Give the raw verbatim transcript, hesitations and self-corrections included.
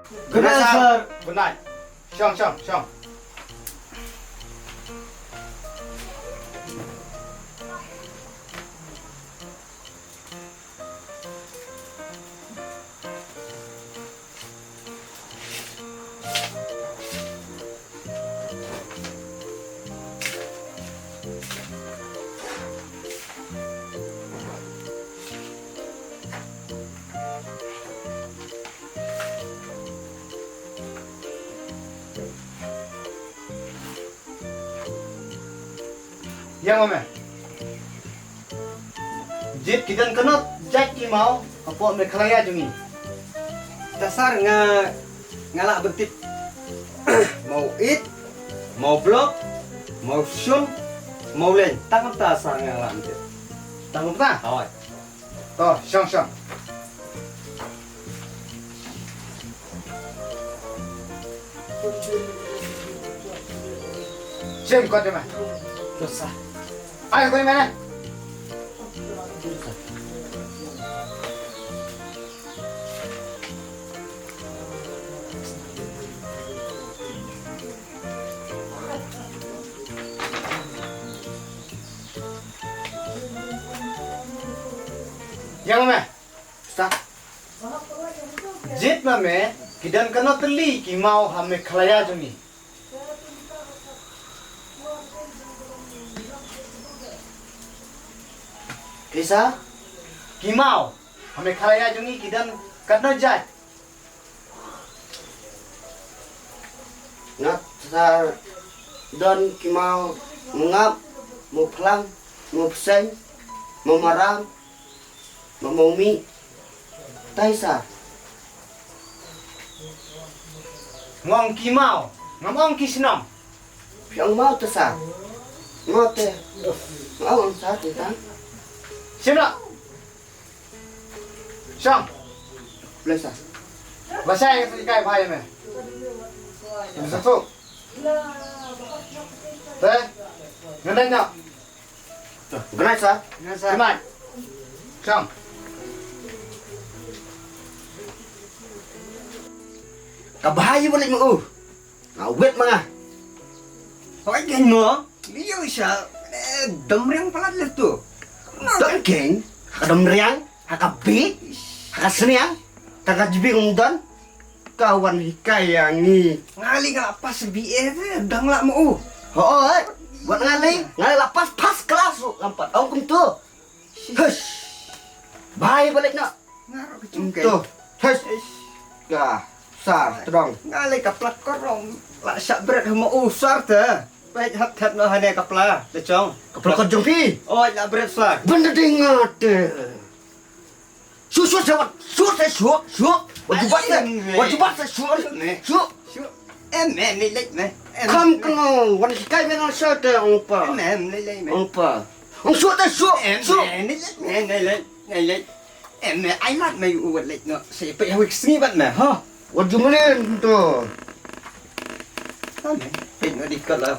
Good night, sir. Good night. Shong, shong, shong. Ïa ma me. Jied ki don katno jait ki maw hapoh Meghalaya jong ngi? Ta sar nga, nga lah ban tip. Maw it, maw blok, maw shun, maw leng. Tang ta sar nga lah ban tip. Tang ta? Hoi. To, shong, shong. Shim kot jong me. Dosa. Ai, kot jong me ne. Ïa ma me. Sa. Jied ma me, ki don katno tylli ki maw ha Meghalaya jong ngi? Isa, ki maw ha Meghalaya jong ngi ki don katno jait? Nga sa don ki maw mngap, maw phlang, maw pseng, maw maram, maw maw mi. Tai sa. Nga ong ki maw, ngam ong ki shnong. Phi ong maw te sa. Maw te. Nga ong sa te ta. Shim la. Shong. Blesa. Blesa ïa ka kai bha ïa me. Sa tu. Te. Ngan dai nyap. Good night, sir. Good night, sir. Good night. Shong. Ka bha ïa u leit ma u. Nga wet ma nga. Hoi keiñ mo. Ïa u sha. Eh, dom riang palat leh tu. Dom keiñ. Ha ka dom riang. Ha ka bih. Ha ka sniang. Tang ka jibing um don. Ka wan hikai ïa ngi. Nga lei nga la pass B A te dang lah ma u. Hooid. Wat nga lei, nga lei la pass first class ruh ngam pat ong kumtu. Hush. Bye balik noh. Nga ruh ka jingkeiñ. To. Hush. Ka sar tdong. Nga lei ka pla korong. La shah bret ha ma u sar te. Peit hap thet noh hane ka pla. Te chong. Ka pla kot jong phi. Oi la bret sar. Ban da dei nga te. Shu, shu, shu, shu, shu, shu, shu. Wat ju bat, shu, wat ju bat, shu, shu. Shu. Em, em, ni lek, me. Em. Kam kno, wan hikai me ngan sha te ong pa. Em, em, ni lek, me. Ong pa. Ong shu te shu, em, shu. Em, ni lek, me, ni lek, ni lek. Em, me, ai mat me u wat lek no. Sa peit ha wik sngi bat me, ha. Wat ju mlien to. Em, peit no di kala.